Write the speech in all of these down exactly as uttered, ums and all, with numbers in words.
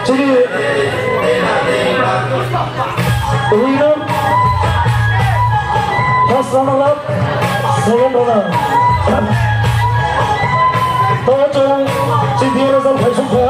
Chini winner, first runner up, second runner. To chwng chini result phaisuk kha.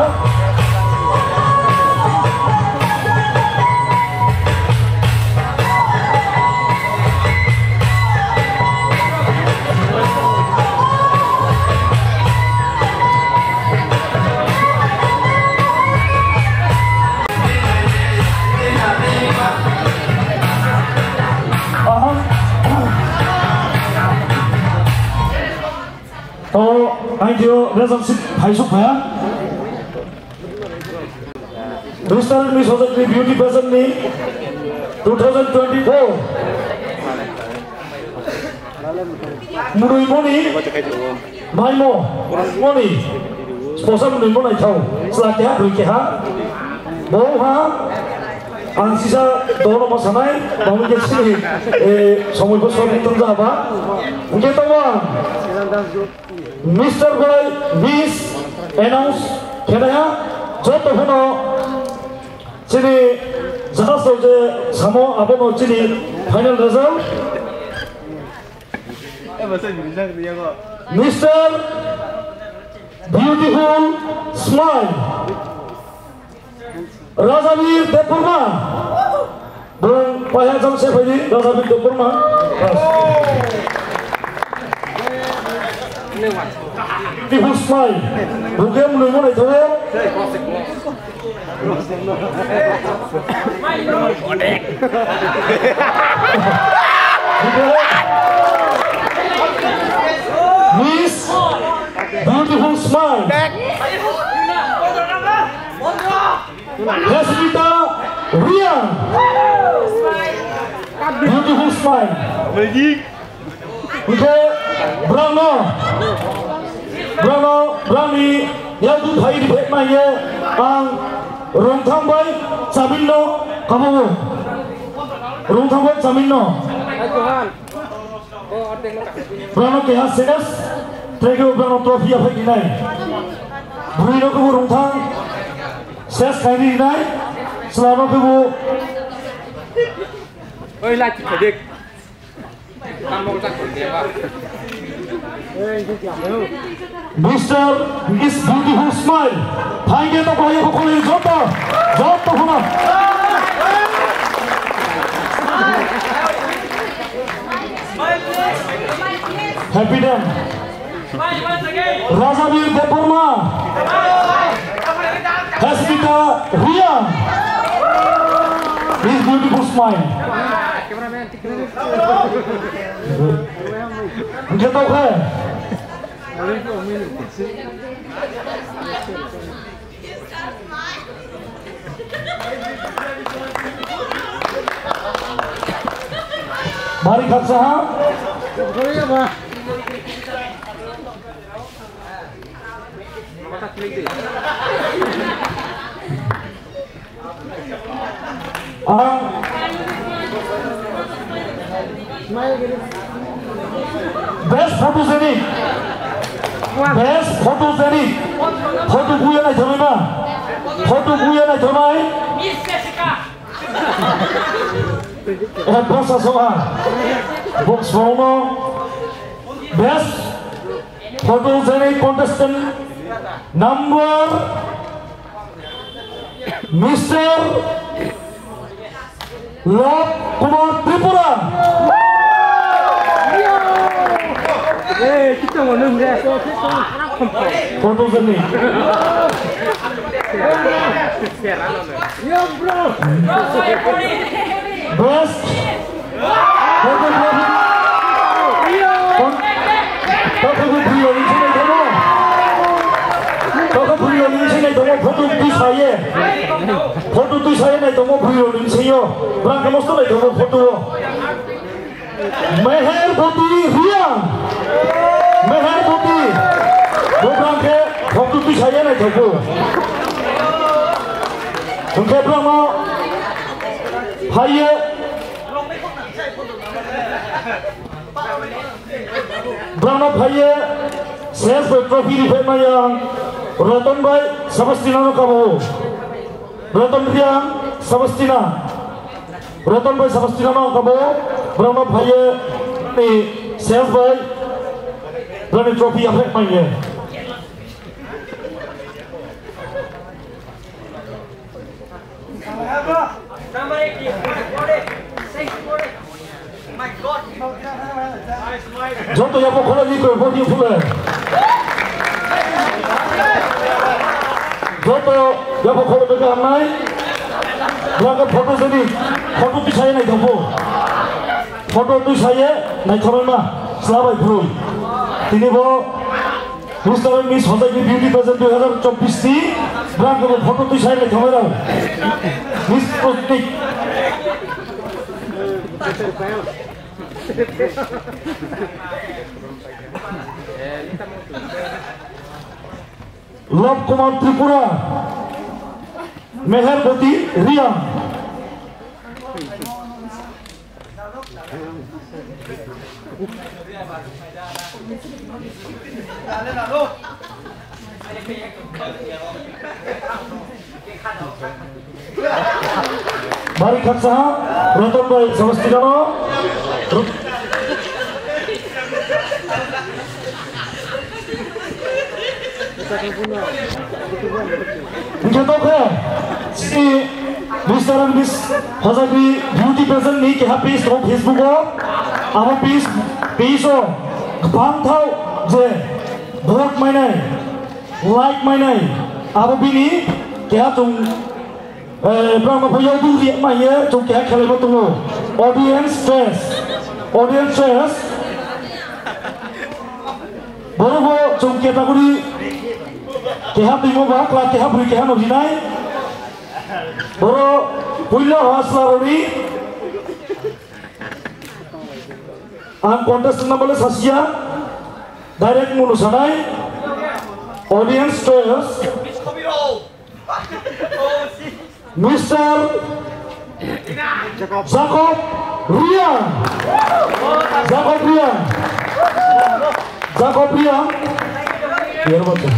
To, ang tio result sheet phaisuk phaya. Mister Miss Hojagri Beauty Pageant ni two thousand twenty-four. Murui moni, maimo, moni, sposa murui mo naithau, chwla keha, rui keha. Bo ha, ang sisa dono mo sanai, mami ke sini, eh, somoi bo sori tum jaba. Hingke to ang Mister bai Miss announce khenaya, joto phano chini judge rok je samo abono chini final result. Mister Beautiful Smile. Rajabir Debbarma. Bung paiha jang se phaidi Rajabir Debbarma. Beautiful Smile. Buge mwnwi mwnai thago. Miss Beautiful Smile. Yasmita Riang. Beautiful smile. Hingke brangno, brangno, brangni yakgu phai rifek maiye ang rungthang bai chaminno kamogo. Rungthang bai chaminno. Brano keha senes, trekebo brano trophy aphai dinai. Bwrwi no kebo rungthang, ses kairi dinai, chwla no kebo. Oi, laki khadik. Tamok jak khadik ba. Mister Miss Beautiful Smile. Phaikhe to khlaiya bo khlaiya joto. Joto phano. Happy day. Rajabir Debbarma. Hasmita Riya. Miss Beautiful Smile. Hingke tokhe. Bari khaksa ha? Ang best photogenic, best photogenic, photo buya naithoknai ma, photo buya naithoknai. Eh, boss asok ha, boss bono best photogenic contestant number Mister Love Kumar Tripura. Eh, kita mau nung deh. Photo sini. Yo, bro. Best. Photo, photo. Photo, photo, photo. Tokha bwrwi rok ni sini tongo photo twi saye. Photo twi saye nai tongo bwrwi rok ni sini o. Bwrang khe mosto nai tongo photo o. Meher Boti Riya. Meher Boti. Bo bwrang khe photo twi saye nai tongo. Hwnkhe bwrang no phaiye. Bwrano phaiye, ses bai trophy rifai maya ang Roton bai Sebastiano kabo. Roton Riang Sabastina. Roton bai Sabastina no kabo. Borokno phaiye ni sales bai. Borokni trophy aphek manye. Joto yabo khoro ni koi bodi phule. Joto yabo khoro bega nai. Blanka photo seni. Photo twi saye nai thobo. Photo twi saye nai thobo ma. Slabai bro. Tini bo Mister and Miss Hojai Beauty Pageant dui hazar chobbish ni brand photo twi sai lai thangmai rao. Miss Prostik. Love Kumar Tripura, Meherboti Riang. Bari khaksa ha, Roton bai Sabastikano. Hingke tokhe, si Mister and Miss Hojagri Beauty Pageant ni keha page tongo Facebook o, abo page, page o bangthao je vote mainai, like mainai, abo bini keha chung Eh, borok no phai yagdu ri ma ye, chung keha khelai bo tongo. Audience choice. Audience choice. Borok bo chung category keha twi mo ba, kla keha bwrwi keha no rinai. Borok puila hasla rori. Ang contestant number le sasia. Direct munu sanai. Audience choice. Mister Jacob Riang. Jacob Riang. Jacob Riang. Biar baca.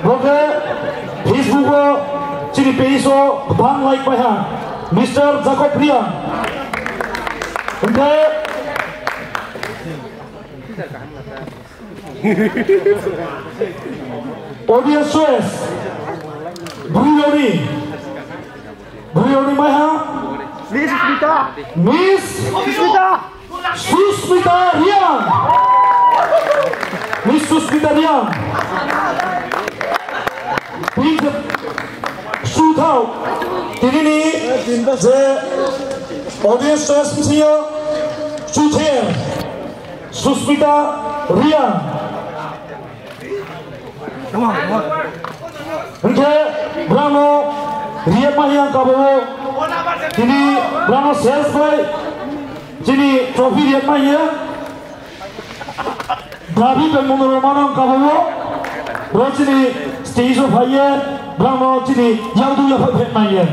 Oke, Facebook o chini page o bang like pai ha. Mister Jacob Riang. Oke. Audience choice. Bwrwi rokni. Bwrwi rokni mai ha? Miss Susmita. Miss Susmita. Susmita Riang. Miss Susmita Riang. Please, suthau. Tinini je audience choice misiyo suther. Susmita Riang. Hingke brano riya mahiya kabo. Tini brano sales bai. Tini trophy riya mahiya. David bai Monorama no kabo. Bro tini stage o phaiye. Brano tini yaudu ya phai phai mahiya.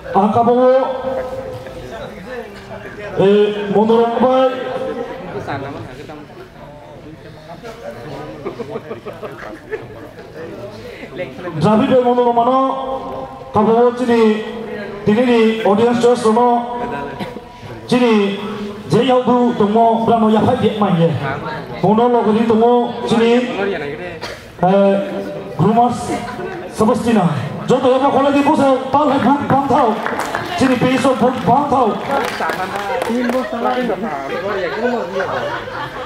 Ang kabongo, eh, Monorama bai. David bai Monorama no kabongo chini, tinini audience choice rokno chini je yaudu tongmo brano yaphai de manye. Bono logori tongo chini, eh, Groomers Sabastina. Joto eba khole di busa pal hai vote bang thao. Chini peso vote bang thao.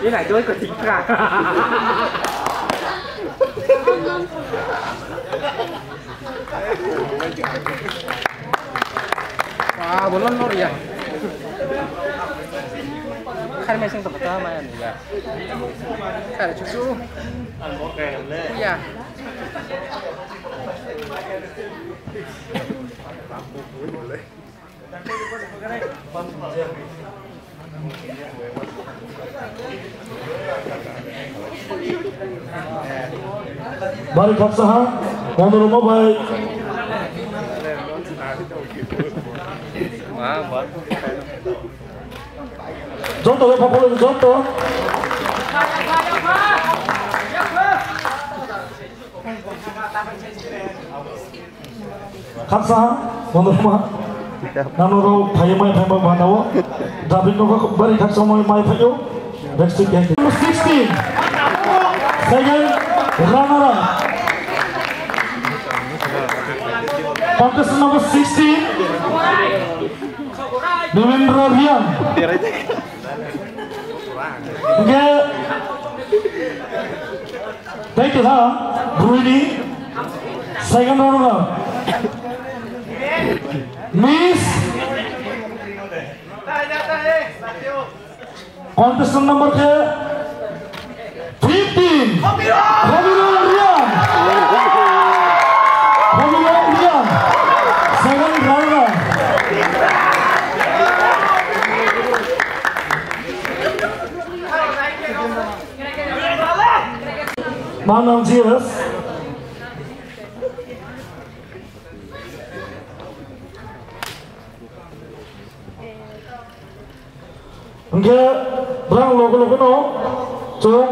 Ini naik doi ke tingkah. Wah, bolon lor ya. Kar meseng to kata maya ni ya. Kar cucu. Ya. Bari khaksa ha, Monorama bai. Joto bai phakolo joto. Khaksa ha, Monorama. Nano rok phaiya mai phai bak bana o. David no bari khaksa mai mai phaio. Backstage gang. Number sixteen. Second runner up. Contestant number sixteen. Devendra Riang. Hingke tei keha brui ni second runner up. Miss contestant number ke fifteen. Khabirul Riang. Khabirul Riang. Second runner. Manang G S. Hingke borang logo logo no chwng.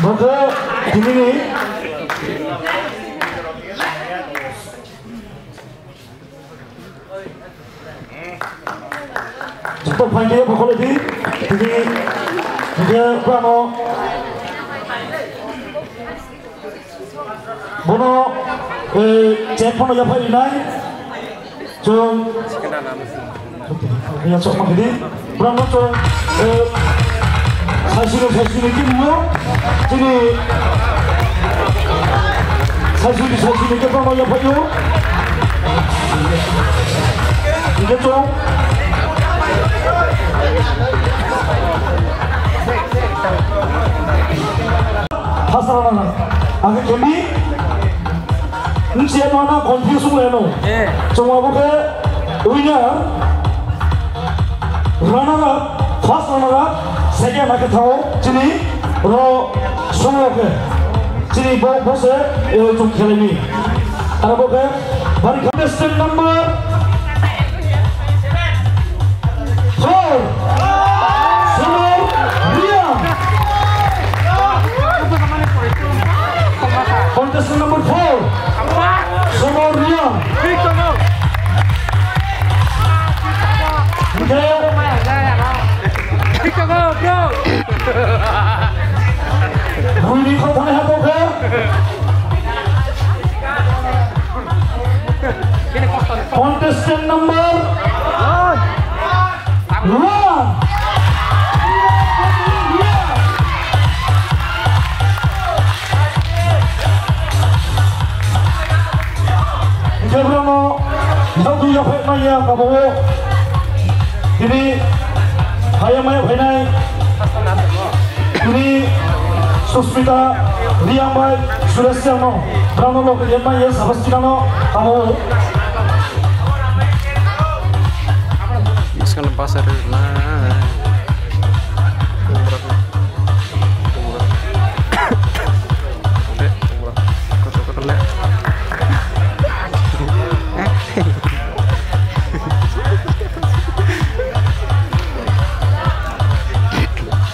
Bo khe tini ni joto phaidi bokhole di, tini hingke bono, bono, eh, chet phano yaphai rinai, chwng, ya chok ma khidi. Borokno chwng, eh, saisini, saisini khe nungo. Chini saisini, saisini khe borokno yaphaio. Hingke chwng. Phasarana nang. Ang khe kemi. Nung siya no na confuse wng leno. Eh. Chwng abo khe winner. Runner up, first runner up, second hakhe thao chini ro songlo khe chini bo bose, eh, chwng khelaini. Aro bo khe bari contestant number four, Sumar Riang. Contestant number four, Sumar Riang. Buini kok thani hato khe? Contestant number one. Hingke borokno jagwi yaphai manya tabuk. Tini haya maya phainai. Tini Susmita Riang bai Suresh Riang no borokno logi yen manya Sebastian no tabuk. Bwskangni bwsa rwna.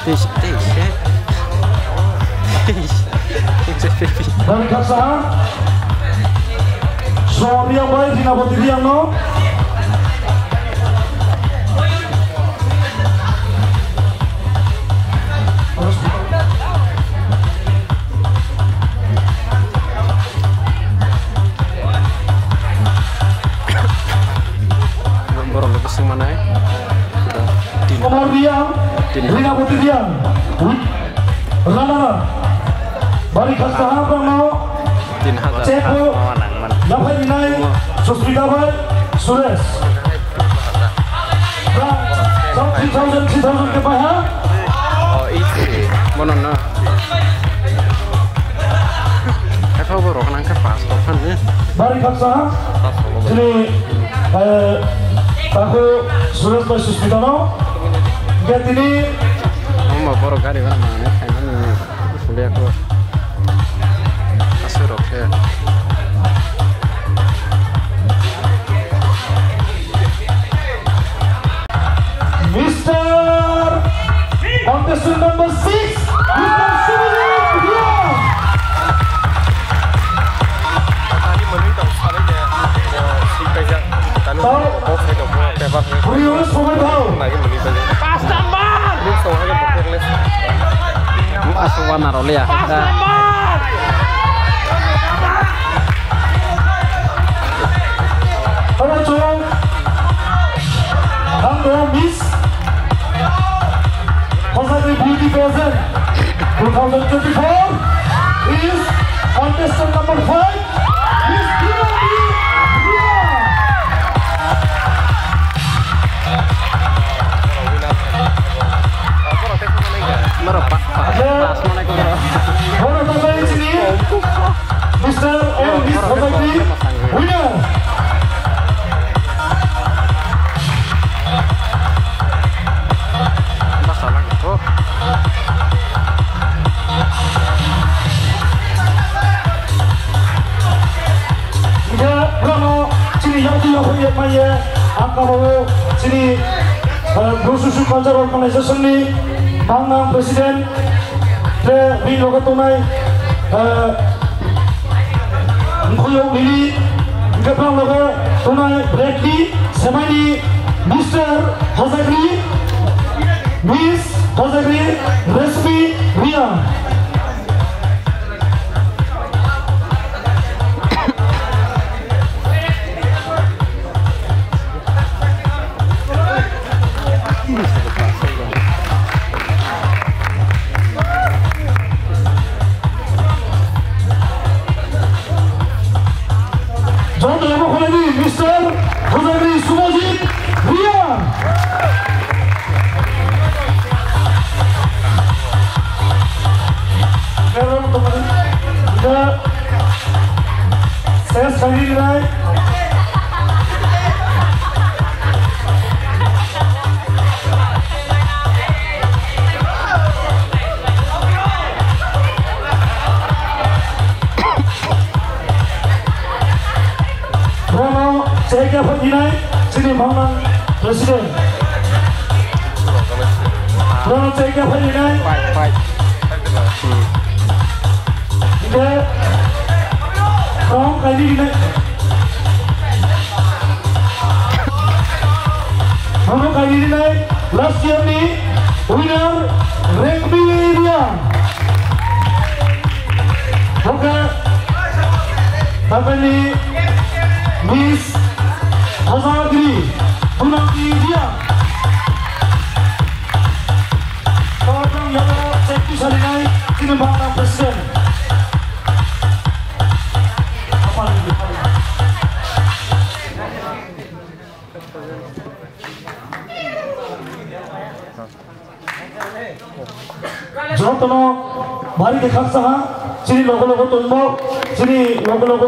Thanks, thanks, eh. Thanks, eh, baby. Bari khaksa, Sor Riang bai Dinapati Riang no. Riang, Rinaboti Riang, runner up. Bari khaksa ha bangno. Tin hajar. Chepo, Yapai Rinai, Susmita Bai, Suresh. Bang, three thousand, three thousand ke pai ha? Oh, isi. Bono no. Eto borok nang khe pas tok phan ni. Bari khaksa ha? Chini, eh, tahu Suresh bai Susmita no. Gatini. Omo borok gari bai mane khaimani. Suliya ko. Aswk rok khe. Mister Contestant number six, Mister Subhajit Bhia. Tao. Bhia, sobai thao. Pas number. Aswk wana rw liya. Pas number. Hello, Chong. Hello, Miss Hojagri Beauty Pageant two thousand twenty-four is contestant number five, Miss Kimberly Ria. Borok pa-, pa-, Aja. Pas mana kau? Borok pa-, pa-, sini. Mister and Miss Hojagri, winner. Hingke borokno chini yakti yaphai ye maiye, ang kabao chini, eh, Bru Socio Cultural Organization ni mangnang president, Tei bini loge tongnai, eh, Nkhoyok Lili, hingke bini loge tongnai Bradley, Semaini, Mister Hojagri, Miss Hojagri, Rashmi Riya. Joto lama kholai di, Mister Hojagri Subhajit Riya. Ses kali nai. Bono chekya phainai chini mangnang president. Bono chekya phainai. Pai, pai. Hingke, bono kainai. Bono kainai last year ni winner Rengpi area. Oke. Tamani Miss Hojagri, Punangki Riya. Tolong ya, safety salinai, sini bangsa presiden. Apa lagi? Jotono bari khe khaksa ha, chini logo logo tongbo, chini logo logo